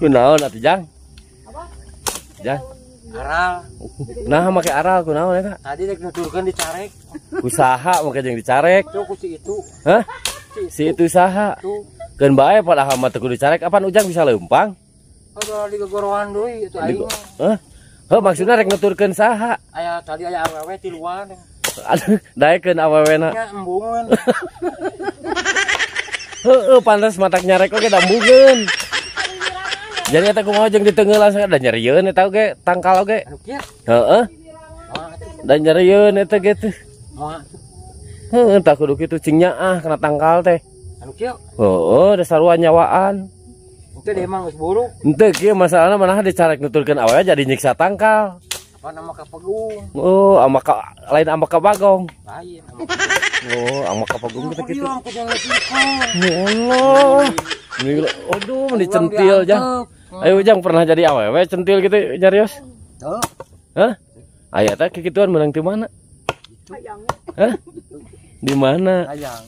Kunaon atuh Jang? Apa? Jang. Aral. Nah, make aral kunaon eta? Tadi rek nuturkeun dicarek. Ku saha make jeung dicarek? Tuh ku si itu. Hah? Si itu saha? Keun bae padahal mah teu kudu dicarek, apan Ujang bisa leumpang? Aduh, digogoroan deui itu aing. Hah? Heuh, maksudna rek nuturkeun saha? Aya tadi aya awewe tiluan. Aduh, daekeun awewena. Nya embungeun. Heueuh, pantes matak nyarek oge da embungeun. Jadi eta kumaha jeung diteunggeulan da nyerieun eta oge tangkal oge. Anu kieu. Heeh. Da nyerieun eta ge teh. Moal. Heueuh, tah kudu kitu cing nyaah kana tangkal teh. Anu kieu. Heeh, da sarua nyawaan. Henteu deh emang geus buruk. Henteu kieu masalahna manaha dicarek nuturkeun awewe jadi nyiksa tangkal. Apa nama ka Pegung? Oh, ama ka lain ama ka Bagong. Lain. Oh, ama ka Pegung kita kitu. Ya Allah. Aduh, meni centil Jang. Ayo Ujang pernah jadi awewe centil gitu nyarios? Tuh. Hah? Aya teh kikituan menang di mana? Hah? Di mana? Hayang.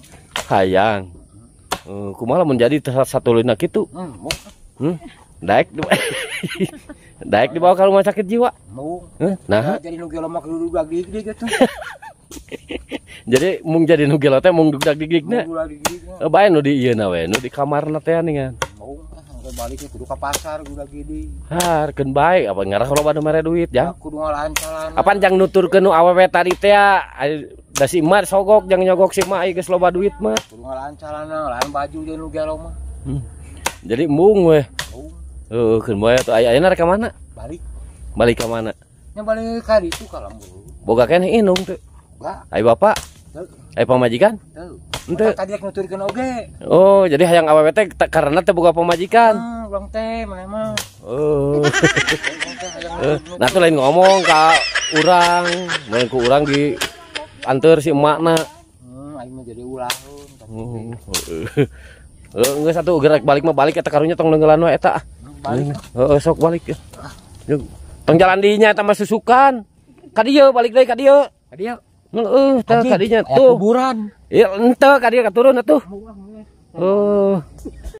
Hayang. Kumaha lamun jadi satuluyna kitu? Hmm. Daek daek dibawa ke rumah sakit jiwa. Mau. Nah, jadi nu gelo mah kudu dugdag-digdig gitu. Jadi mung jadi nu gelo teh mung dugdag-digdigna. Bae nu di ieu na we, nu di kamarna teh ningan. Mau balik kudu ka pasar kudu gidi. Har keun bae apa ngarah loba nu mere duit jang. Kudu ngalahan calana. Apan jang nuturkeun nu awewe tadi teh da si emak sogok jang nyogok si emak geus loba duit mah. Kudu ngalahan calana, ngalahan baju jeung nu gelo mah. Jadi embung we. Heeh, keun bae atuh aya ayeuna rek ka mana? Balik. Balik ka mana? Nya balik ka ditu ka lembur. Boga keneh indung teu? Boga. Ai bapak? Teu. Ai pamajikan? Teu. Henteu. Tadi rek nuturkeun oge. Oh, jadi hayang awewe teh karena teu boga pamajikan. Urang teh maneh mah. Oh. Nah, tuh lain ngomong ka urang, mun ku urang di anteur si emakna. Aing mah jadi ulaheun. Heeh, geus atuh gerak balik mah balik eta karunya tong neunggelan we eta. Balik. Heeh, sok balik. Tong jalan dinya eta mah susukan. Ka dieu balik deui ka dieu. Ka dieu. Heeh, tah ka dinya tuh. Kuburan. Ieu henteu ka dieu ka turun atuh. Oh.